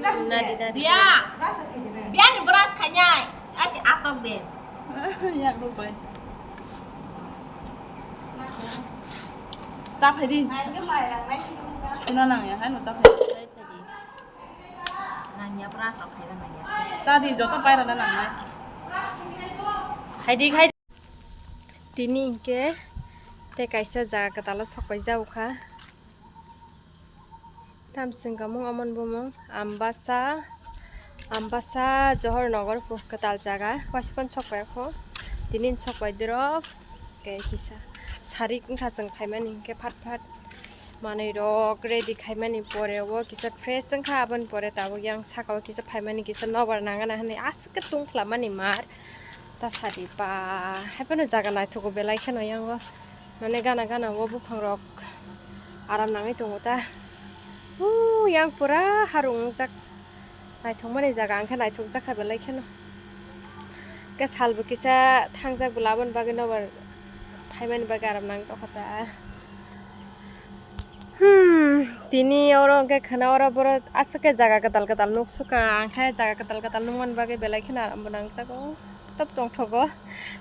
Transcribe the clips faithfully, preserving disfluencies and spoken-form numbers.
Nadi, nadi. Biya. Biya ni brush khainai. Asi asok de. Yak ruk bai. Cha phai di. Kuna nang ya, hai no cha phai. Nang ya brush rok khaiba nang ya. Cha di, joto paira na nang nai. Khai di, khai di. Tini hinkhe tei kaisa jaga kwtalo sok pai jak kha. Tamswng kamung omon bumung Ambasa, Ambasa Johor Nagar po kwtal jaga. Waisa phano sok pai kho. Tini sok pai dirok. Khe kisa sarik wngkha chwng phaimani hinkhe phat phat manwi rok ready khaimani pore o kisa fresh wngkha, aboni pore tabuk yang saka o kisa phaimani kisa nobar nangana hinwi aswk khe tungphla mani mar. Ta sadi ba, haiphano jaga naithogo belai kheno yango. Mane gana gana o buphang rok aram nangwi tongo ta. Huu, yang pura harung wngjak. Naithokmani jaga, ang khe naithokjak kha belai kheno. Khe salbo kisa thangjak bwla, aboni bagwi nobar phaimani bagwi aram nangwi tongkha ta. Hmm, tini oro hwnkhe khwna oro borok aswk khe jaga kwtal kwtal nuk sukha, ang khe jaga kwtal kwtal nukmani bagwi belai kheno arambo nangjago, top tongthogo.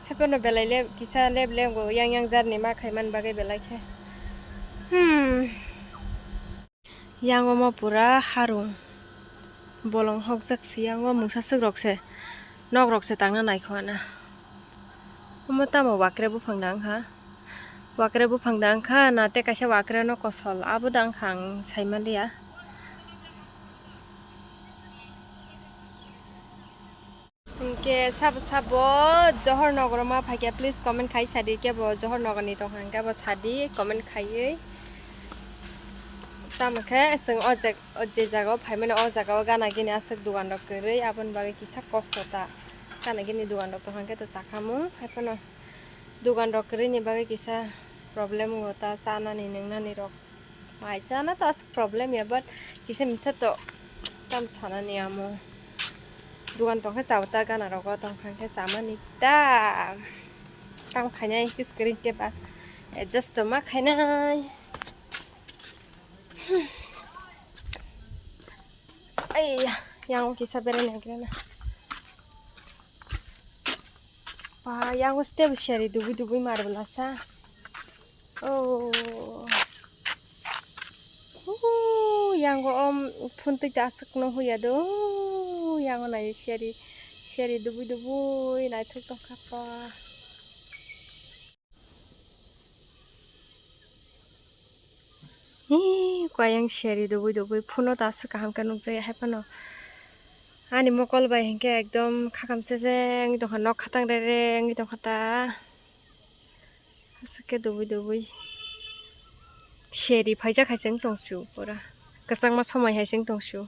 Haiphano belai le kisa leb leb go yang yang jarni ma khaimani bagwi belai khe. Hmm. Yang omo pura harung. Bolong hokjak se yang o mungsa swk rok se, nok rok se tangna nai kho ana. Omo tamo wakre buphang da wngkha. Wakre buphang da wngkha na tei kaisa wakre no kosol abo da wngkha ang sai manliya. Hinkhe sabo sabo Johor Nagar ma phaikha, please comment khai sadi, kebo Johor Nagar ni tongkha hinkhe bo sadi comment khaiwi. Tamo khe chwng o jag-, o je jaga o phaimani, o jaga o gana gini aswk dugan rok kwrwi, aboni bagwi kisa kosto ta. Gana gini dugan rok tongkha hinkhe to chakhamung, haiphano dugan rok kwrwi ni bagwi kisa problem wngo ta, chanani nwngnani rok. Mai chana to aswk problem ya, but kisa misa to tam sanani amo. Dugan tongkha chao ta, gana rogo tongkha khe chamani ta. Tam khainai kis kring ke ba adjust to ma khainai. Ai ya, yang kisa bere nang kena. Pa, yang step seri dubui dubui marbla sa. Oh. Huu, yango om phun twi ta aswk no huya do. Yango nai seri, seri dubui dubui naithok tongkha pa. Hii, koi yang seri dubui dubui phuno ta aswk kaham khe nukjaya haiphano. Ani mokol bai hinkhe ekdom khakam sejeng wngwi tongkha, nok khatang rereng wngwi tongkha ta. Aswk khe dubui dubui seri phaijak hai se wng tong sio pura. Kwchangma somoi hai se wng tong sio.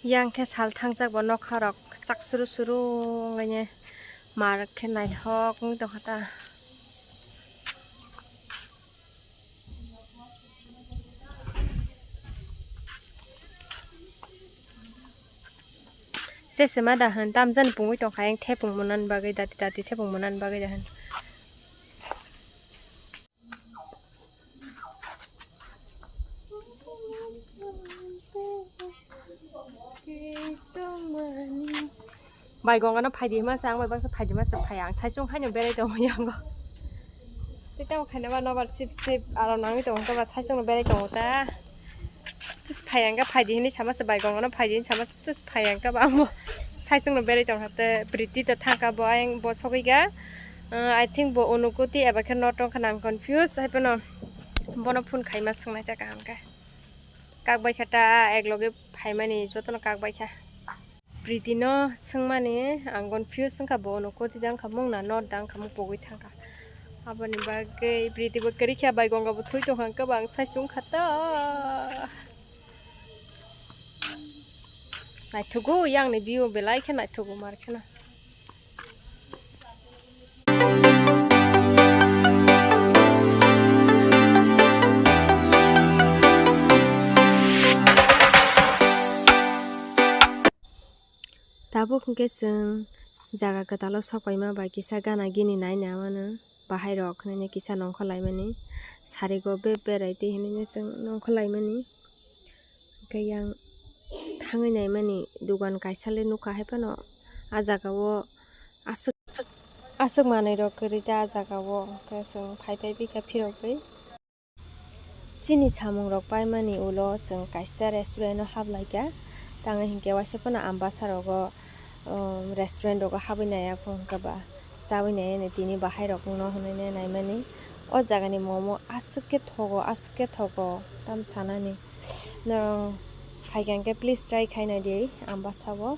Yang khe sal thangjak bo nokha rok chak suru suru wngwi mar khe naithok wngwi tongkha ta. Sesema da hwn, tamjani pungwi tongkha, ayang thepung monani bagwi, dati dati thepung monani bagwi da hwn. Bai gongano phaidi hima sa, ang bai baksa phaidi hima sa phai, ang saichung haino berai tongo yango. Tei tamo khaina ba nobar sip sip aram nangwi tongo, toba saichung no berai tongo ta. Tis phai ang kha phaidi hinwi sama se bai gongano phaidi hinwi sama se tis phai ang kha ba amo saichung no berai tong kha te Priti to thang kha bo ayang bo sogwi kha. Uh, I think bo Unukoti eba khe no tong kha nang confuse hai phano bono phone khaima swngnai ta kaham khe. Kak bai kha ta ek loge phaimani jotono kak bai kha. Priti no swngmani ang confuse wngkha bo Unukoti da wngkha mung na not da wngkha mung pogwi thangkha. Aboni bagwi Priti bo kwrwi kha bai gonga bo thwi tongkha wngkha bo ang saichung kha ta. Naithogo yang ni view belai khe naithogo mar kheno. Tabuk hwnkhe chwng jaga kwtalo sok paima bai kisa gana gini nai na mano, bahai rok hinwi kisa nongkhor laimani, sarigo be berai twi hinwi chwng nongkhor laimani. Khe yang thangwi naimani dugan kaisa le nukha, hai phano ah jaga o aswk, aswk manwi rok kwrwi ta ah jaga o, hwnkhe chwng phai phai bikha phirogwi. Chini samung rok paimani ulo chwng kaisa restaurant o haplaikha, tangwi hinkhe waisa phano Ambasa rogo, um, restaurant rogo habwi naiya phone khe ba chawi naiya ni tini bahai rok no hwnwi naimani. O jaga ni momo aswk khe thogo, aswk khe thogo, tam sanani. Norok phaikha hwnkhe please try khai naidi Ambasa o.